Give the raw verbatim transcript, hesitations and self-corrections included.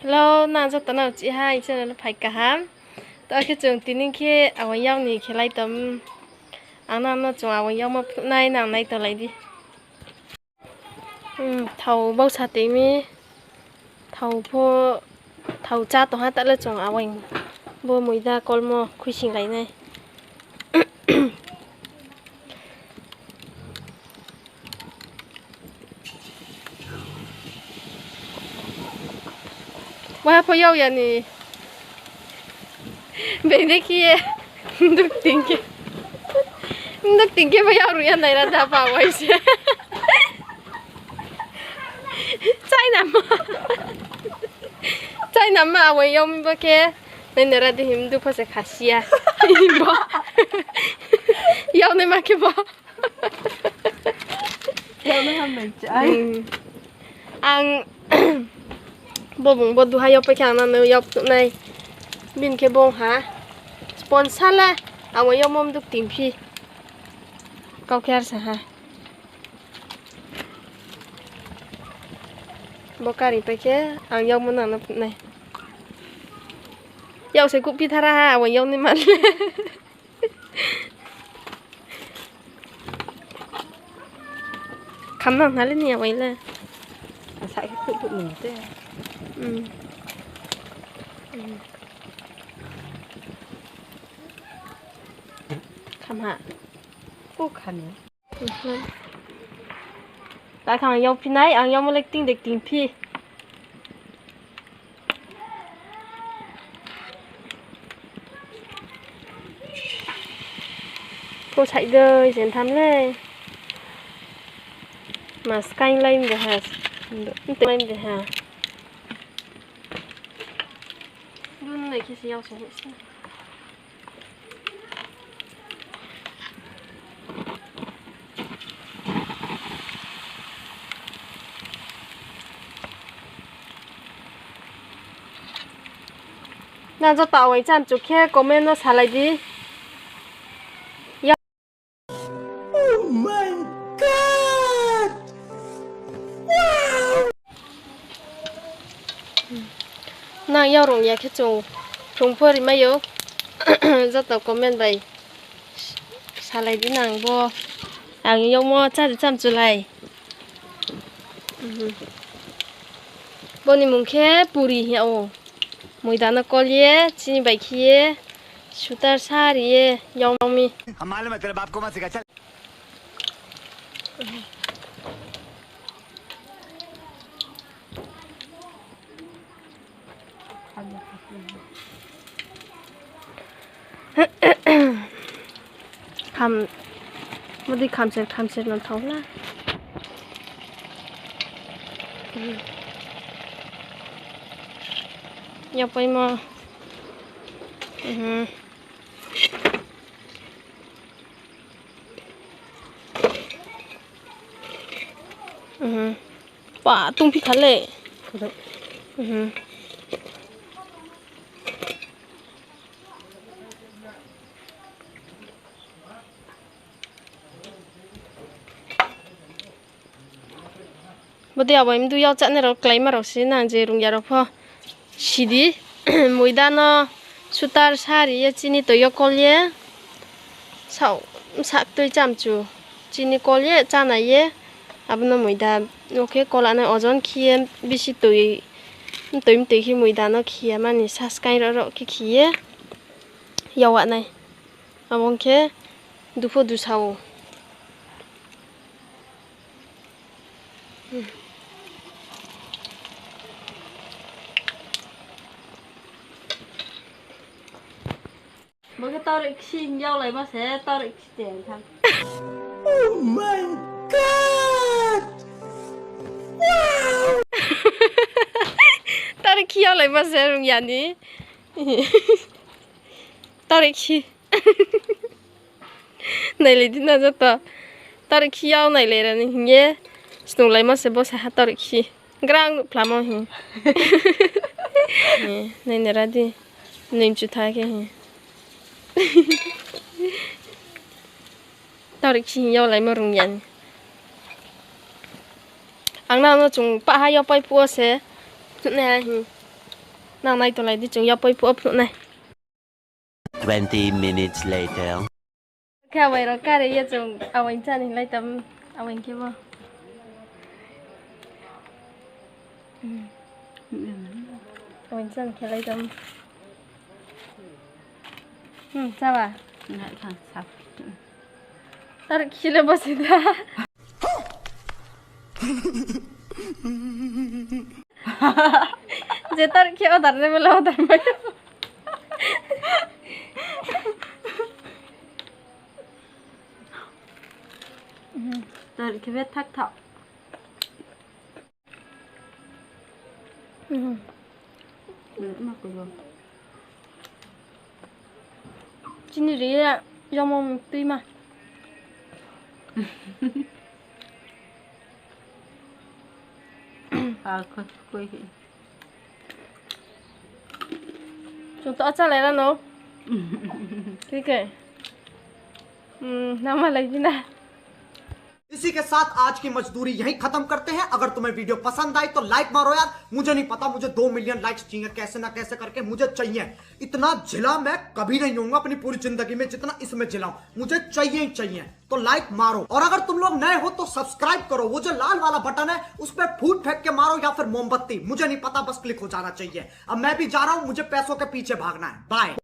Hello, nang joto no chih ha, ang channel no phai kaham. To khe chung tini khe awai yag ni khelai tom. Ang nang no chung awai yagmo phnuhnai nang nai tonglai di. Hmm, thao bausa tei mi, thao pho, thao chá tong ha ta le chung awai. Bo moida kolmo khuisoing lai nai. Waiha pho yag ya ni. Being dei khe ye. Duk ting khe. Duk ting khe pho yag ruh ya nai ra da ba wai se. China ma. China ma awai yag mi bo khe. Nai nai ra di him duk pho se khasi ya. Bo. Yag nai ma khe bo. Yag nai ham nai chá. Hmm. Ang bo bung bo duha yag pai khe ang nang no yag phnuhnai. Bini khe bung ha. Sponsor le ang yagmo mduk tingphi. Kau khe ar sa ha. Bo kari pai khe ang yagmo nang no phnuhnai. Yag se kuhphi thara ha, ang yag nai man le. Kham nang na le ni awai le. Asa khe khuh khuh nung te. Hmm. Hmm. Kham ha. Khuh kham ni. Ta khe ang yagphi nai, ang yagmo le kting de ktingphi. Ko sai dei, sen tham le. Ma skaing lai mde ha. Mte lai mde ha. Dun nai khe se yag se se. Nang joto awai chamchu khe comment no salai di. Oh my God! Wow! Nang yag rung ya khe chung, chung pho rimai ou. Joto comment bai salai di nang bo. Ang yagmo chári chamchu lai. Bo ni mung khe puri hing ya ou. Moida no kol ye, chini bai khe ye, sutar sari ye, yag mi. Kham, bodei khamser khamser no thao la. Yagpaimo. Pa, tongphi kha le. Bodei abai mdu yag chánai rao kláima rao se nang je rung ya rao pho. Sidi, moida no sutar sari ye chini toi yo kol ye, sao, sak tui chamchu, chini kol ye chánai ye, abo no moida no khe kola nai ojon khe ye bisi toi, mtoi mtoi khe moida no khe ya mani saskaing ro ro khe khe ye, yag wa nai. Abo ong khe dupho dusa ou. Bo khe tauri khe sing yag laima se, tauri khe tei tham. Oh my God! Wow! Tauri khe yag laima se rung ya ni. Tauri khe. Nailai di na joto. Tauri khe yag nailai ra ni hing ye. Snung laima se bo sa ha tauri khe. Grang nuh phlamo hing. Nainai ra di. Nui mchu tha khe hing. Tauri khe hing yag laimo rung ya ni. Ang nang no chung pah ha yag pai phuh wo se. Nai ha hing. Nang nai tonglai di, chung yapoi phuh wo phnuh nai. Twenty minutes later. Khe awai rao kare ye chung awai chá ni lai tam, awai khe bo. Awai chá ni khe lai tam. Hmm, chá ba? Tar khe le bo se da. Je tar khe order le bela order mai. Tar khe be thak thak. Chini ri ya, yamo tuima. Chung to achá lai ra no. Khe khe. Nama lai di na. इसी के साथ आज की मजदूरी यहीं खत्म करते हैं। अगर तुम्हें वीडियो पसंद आई तो लाइक मारो यार, मुझे नहीं पता, मुझे दो मिलियन लाइक्स चाहिए, कैसे ना कैसे करके मुझे चाहिए। इतना जिला मैं कभी नहीं होऊंगा अपनी पूरी जिंदगी में जितना इसमें जिला हूं, मुझे चाहिए ही चाहिए। तो लाइक मारो, और अगर तुम लोग नए हो तो सब्सक्राइब करो, वो जो लाल वाला बटन है उस पर फूट फेंक के मारो या फिर मोमबत्ती, मुझे नहीं पता, बस क्लिक हो जाना चाहिए। अब मैं भी जा रहा हूं, मुझे पैसों के पीछे भागना है, बाय।